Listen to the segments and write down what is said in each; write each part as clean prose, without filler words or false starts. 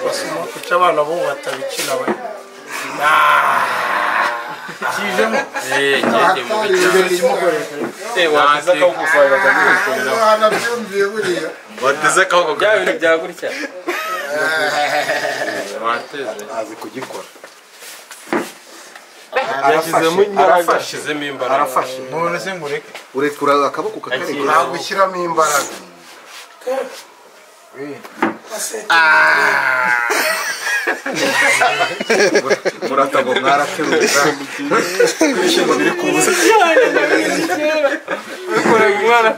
Kuki abana bo batabikina we? Kijemo. Ngende mu bicyaro. Wateze akaboko kwawe bakagukorera. Nabyumviye buriya. Wateze akaboko bya bintu bya gutya. Wateze. Azi kugikora. Yashyizemo imbaraga. Yashyizemo imbaraga. Arafashe. None se ngureke. Urekura akaboko kakarekura. Ntabwo ushyiramo imbaraga. Murata ngo mwarateruye ibishyimbo biri kuza.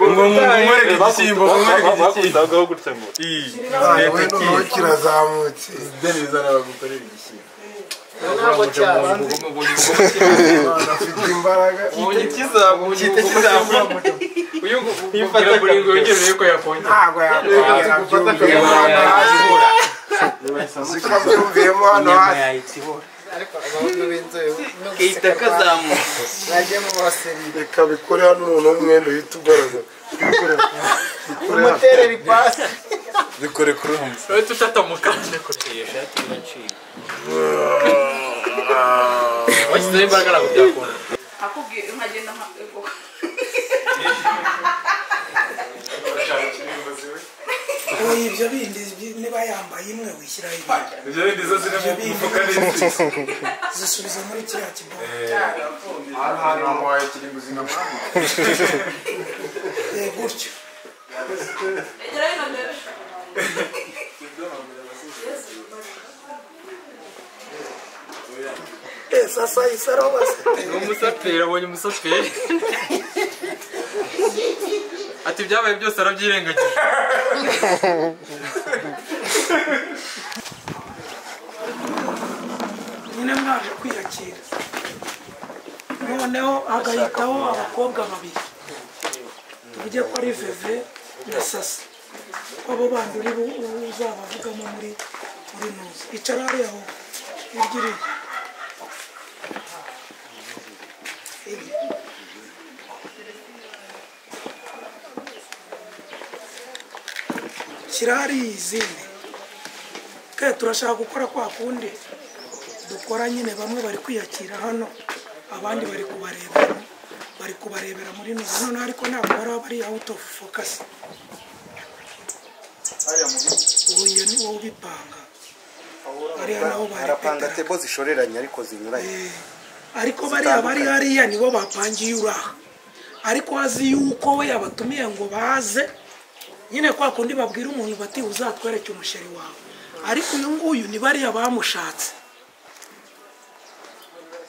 Ngo mwereke igishyimbo, mwereke igishyimbo. Gutya ngo we noneho kirazamutse. Denise arabagukorera igishyimbo. Ntabwo cyabanze. Afite imbaraga. Ubonye kizamuye, kizamuye. Uyu ngo buri ngo yongere ko yakongera. Ntabwo yakongera byumviyemo hano hasi. Ariko abahungu b'inzobe Kihita kazamuka. Bajye mu baseri. Reka bikore hano noneho umwenda uhita ugaragara. Umuterera ipasi. Bikore kuri uyu musore. Wowe tutatamuka. Iyo shati iraciye. Washyizeho imbaraga ntabwo byakunda. Akubwiye nkagenda nka ibyo bindi niba yambaye imwe wishyiraho ibindi. Ibyo bindi zo ziri mu mufuka n'isi. Zisubiza muri kiriya kibobo. Hano hamuhaye kirimbuzi nka mama. Gutyo. Egera hino ndebe. Sasa isarobase. Ni umusaperi, abonye umusaperi. Ati byabaye byose arabyirengagije. Nyine mwaje kwiyakira. Noneho agahitaho abakobwa babiri. Tuvuge ko ari Veve na Sasa. Ko abo bandi uri uzabavugamo muri nuza. Icara hariya aho. Hirya iriya. Shyira hariya izindi. Ke turashaka gukora kwa kundi dukora nyine, bamwe bari kwiyakira hano abandi bari kubarebera, bari kubarebera muri nuza. Noneho ariko ntabwo bari bari out of focus. Uyu ni wowe ubipanga. Hariya nabo barapanga tebo zishoreranye ariko zinyuranye. Ariko bariya bari hariya nibo bapangiye uraha. Ariko azi yuko we yabatumiye ngo baze nyine kwa kundi babwira umuntu bati uzatwereke umusheri wawe. Ariko uyu nguyu ni bariya bamushatse.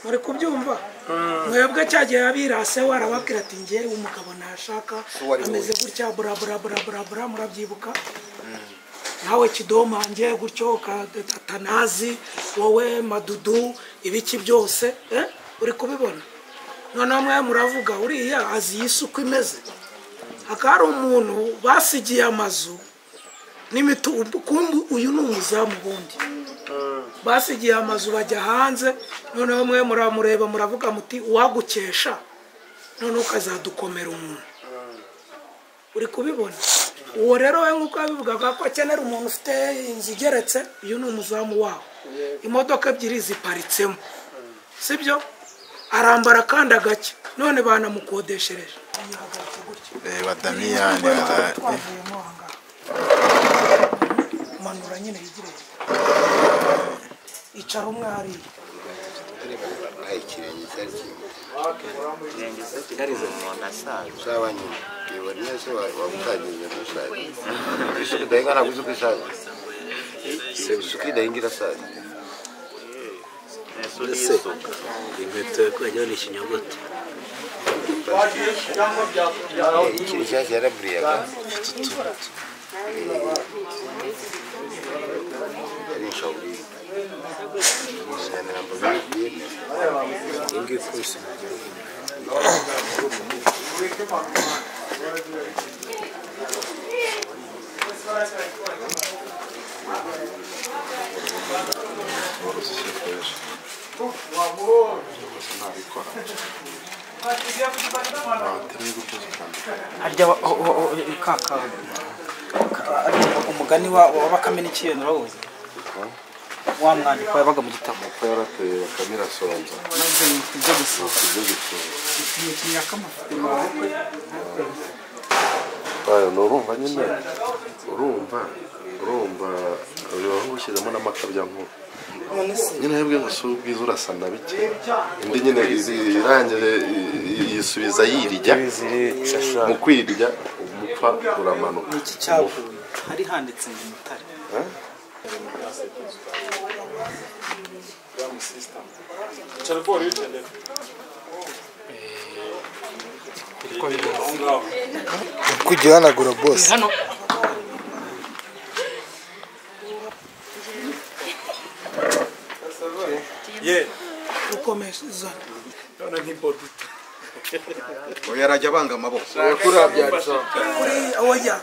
Muri kubyumva? Mwebwe cyagiye abirase warababwira ati ngiye umugabo nashaka ameze gutya bura bura bura bura bura, murabyibuka? Nawe kidoma ngiye gutyo katanazi wowe madudu ibiki byose uri kubibona. Noneho mwe muravuga uriya azi isuku imeze. Hakaba umuntu basigiye amazu n'imitungo, uyu ni umuzamu bundi. Basigiye amazu bajya hanze, noneho mwe muramureba muravuga muti uwagukesha noneho ukazadukomera umuntu. Uri kubibona? Uwo rero we nk'uko yabivugaga ko akenera umuntu ufite inzu igeretse, uyu ni umuzamu wawo. Imodoka ebyiri ziparitsemo. Sibyo? Arambara kandi agake. None banamukodeshereje. Reba Damiyani twavuyemo aha ngaha. Manura nyine yigire. Icara umwe hariya. Ikirenge cyari kimwe. Uzaba nyine. Yebona neza wabutageze n'usaza. Isuka idahinga ntabwo uzi uko isaza. Isuka idahinga irasaza. Inkweto yakuyeho ni ikinyogote. Ikiri nshyashya yaraburiyaga. Yari inshauri. Nyamirambo biyemera. Iyi ngiyi ikubise umugero. Harya kaka umugani wa Bakame n'ikiyoni urawuzi? Wa mwandiko yabaga mu gitabo. Amapfa yarateye bakamirasonza. Maze ibyo gusohoka. Ibyo gusohoka. Ikintu yakamufite mu maboko. Ayo urumva nyine. Urumva uyu ushyizemo n'amakabya nkuru. Nyine yebwe ngo si ubwiza urasana bike. Indi nyine irangire yisubiza yirirya. Mu kwirya umupfa uramanuka. Iki cyavuye hari handitse ngo Mutare. Kujya uhanagura bose. Hano ukomeza none nk'imboduto. Oya arajya abanga amaboko. Kuri oya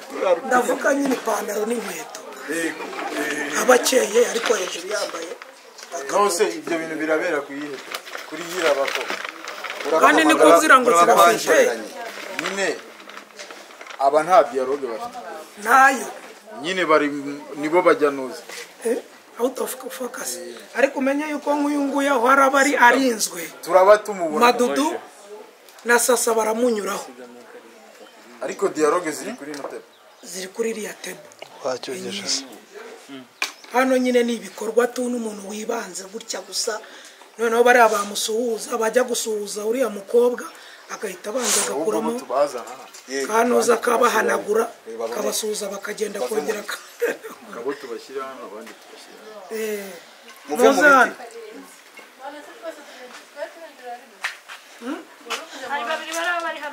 ndavuga nyine ipantaro n'inkweto. Abakeye ariko hejuru yambaye. Nose ibyo bintu birabera kuyihe kuri yirabako. Kandi ni kubwira ngo zirafite. Nyine aba nta dialogue bafite. Nayo. Nyine bari nibo bajya nuza. Out of focus. Ariko umenye yuko nk'uyu nguyu aho araba ari arinzwe. Turaba tumubona. Madudu na Sasa baramunyuraho. Ariko dialogue ziri kuri no table. Ziri kuri iriya table. Wacyogeje se. Hano nyine ni ibikorwa tu n'umuntu wibanze gutya gusa. Noneho bari abamusuhuza bajya gusuhuza uriya mukobwa agahita abanza agakuramo kanoza kabahanagura kabasuhuza bakagenda kongera kabo tubashyira hano abandi tubashyira. Muve mu biti.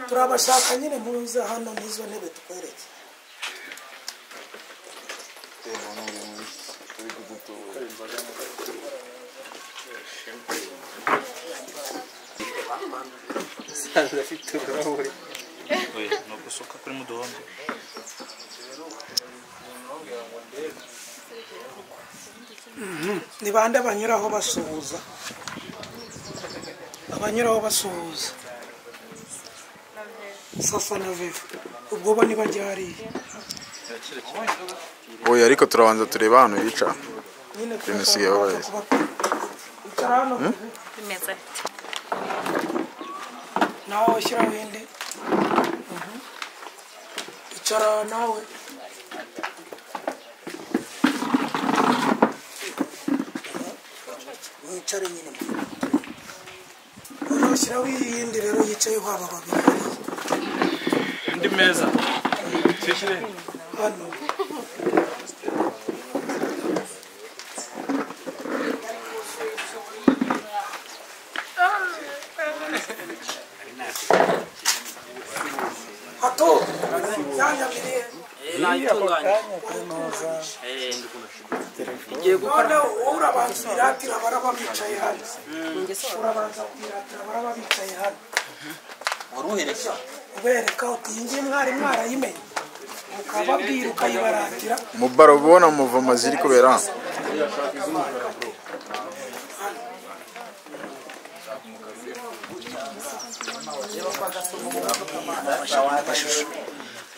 Turabashaka nyine muze hano n'izo ntebe tukwereke. Sanze afite ururabure. Oya no gusuka kuri muduhombe. Ni bande banyuraho basuhuza? Abanyuraho basuhuza. Sasa na Vivi. Ubwo bo nibajya hariya. Oya ariko turabanza tureba hano yica. Tunisiye babaye. Icara hano. Bimeze. Nawe ushyiraho indi. Icara nawe. Wicare nyine. Ushyiraho iyindi rero yicayeho aba babiri. Indi meza. Sishyire. Hano. Hato. Yanyamiriye. Igiye gukora urabanza uyiratira baraba bicaye hano. Urabanza uyiratira baraba bicaye hano. Waruhereje ubereka uti iyi ngiyi mwari mwarayimenye. Ukababwira ukayibaratira. Mubaro ubona muvoma ziri kubera hano.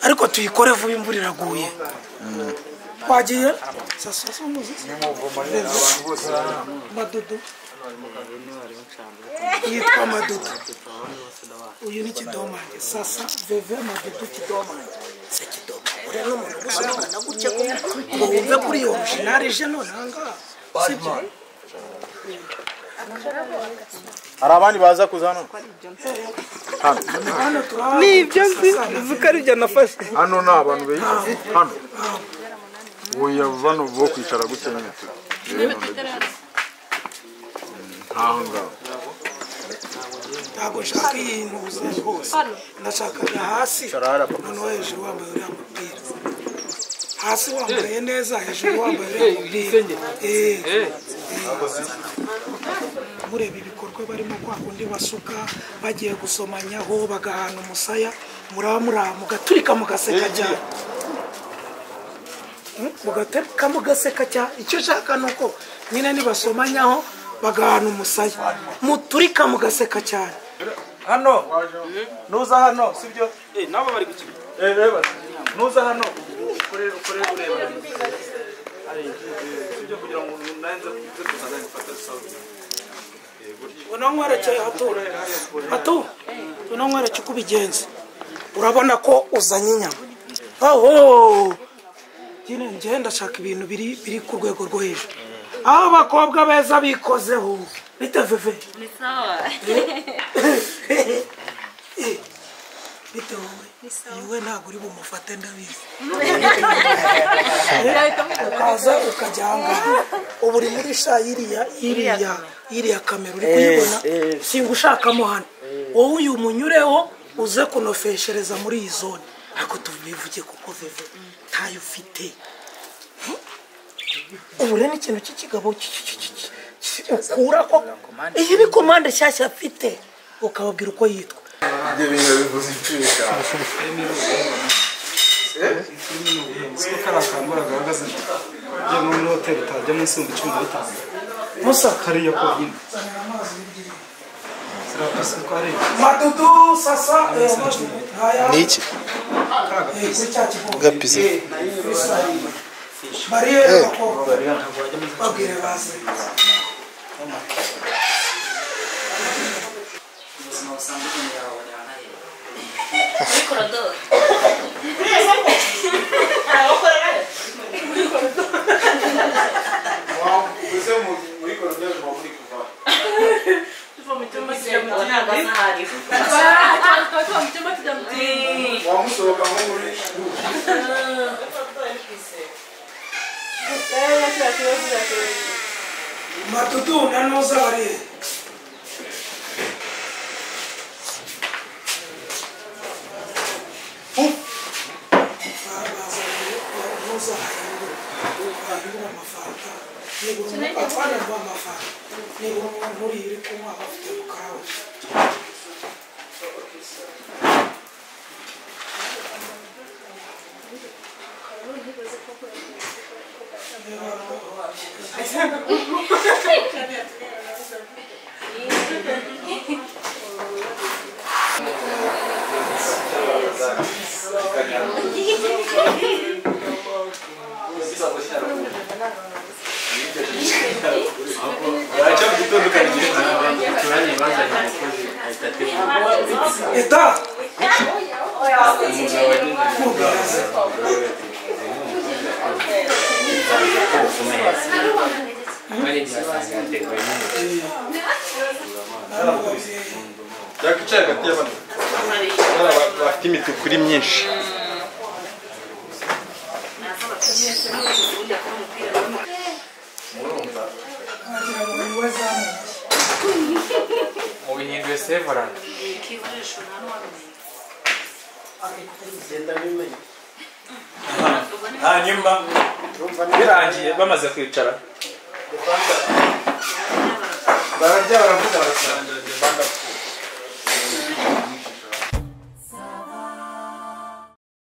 Ariko tuyikore vuba imvura iraguye. Twagiye sasa Madudu yitwa Madudu. Uyu ni Kidomange. Sasa Veve Madudu Kidomange. Se Kidomange. Uriya ni umuntu gusa gutya ngo wumve kuri iyo original je none ahangaha. Sibyo? Hari abandi baza kuza hano. Hano Ni ibyo nzi uzi ko ari ibyo nafashe. Hano ni abantu benshi hano. Oya bano bo kwicara gutya nyine. Ntaho ngaho. Ntabwo nshaka iyi ntuza rwose. Ndashakaga hasi noneho hejuru wambaye uriya mupira. Hasi wambaye neza hejuru wambaye uriya mupira. Mureba ibikorwa barimo kwa kundi basuka bagiye gusomanyaho bagahana umusaya muramura mugaturika mugaseka cyane. Mugaturika mugaseka cyane. Icyo nshaka nuko nyine nibasomanyaho bagahana umusaya muturika mugaseka cyane. Hano nuza hano sibyo? Nabo bari gukina. Reba nuza hano ukore ureba. Sibyo kugira ngo nanze kuzaza ngifata sawa. Unankwerekeye hatu. Hatu. Unankwerekeye uko ubigenza. Urabona ko uzanye inyama. Aho. Nyine njye ndashaka ibintu biri ku rwego rwo hejuru. Aho abakobwa beza bikozeho. Bite veve. Ni sawa. Bite wowe. Iwe ntabwo uri bumufate ndabizi. Ukaza ukajya ahangaha. Ubu uri muri sha iriya kamera uri kuyibona. Singushakamo hano. Wowe uyu munyureho uze kunofeshereza muri iyi zone. Ariko tubivuge kuko veve ntayo ufite. Ubu rero ikintu cy'ikigabo ukura ko iyi ni komande nshyashya afite ukababwira uko yitwa. Ibyo bintu bivuze inshuro. Siko karakambura gahagaze. Ujya muri hoteli utajya munsi y'ibihumbi 15. Musa kariya ko nyine. Madudu sasa Niki? Gapise. Barriere babwire baze. Muri korodoro. Muri korodoro muri kuva. Tuva mu cyumba kijya mu kindi. Tuva mu cyumba kijya mu kindi. Wamusohoka nko muri Madudu na Nuza bari. Eta Yakwicaye hagati y'abantu bafite imituku iri myinshi. Mubihinduye severand. Hanyuma birangiye bamaze kwicara bararya baravuga barasangira.